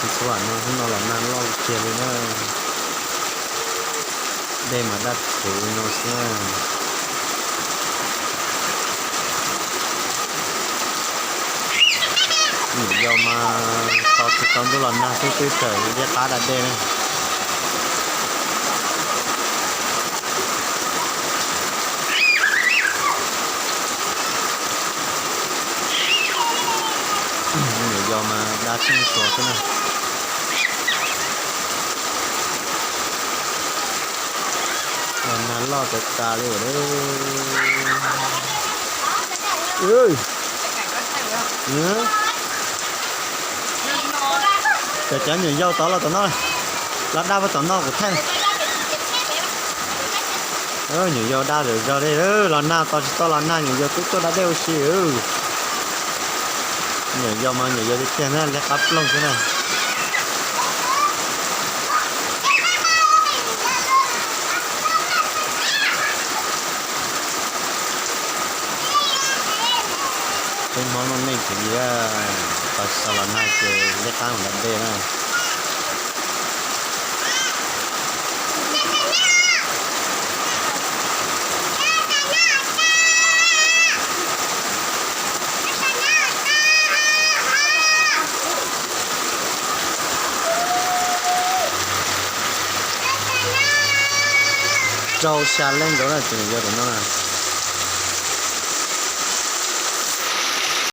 Txhua no hnub no los nag loj tiag li na. Dej mas daj rhuv li no xwb na. Nyuam yaus mas tos tsis tau ntuj los nag xwb twb raws liab qab da dej na. Nyuam yaus mas dab tsheej suav xwb na. Los nag loj tas tas li lawm. Cov, cov nyuam yaus tod los tom no, los dab tom no kuv thaij. Nyuam yaus dab zom zaws li, los nag tos tsis tau los nag nyuam yaus twb tuaj da dej ua si. Nyuam yaus mas nyuam yaus tiag tiag na, liab qab ploog xwb na. Peb Hmoob lub neej tsis li, tos tsis tau los nag ces liab qab mus da dej na. Rau xya leej nkaus na, tsis yog tam no na.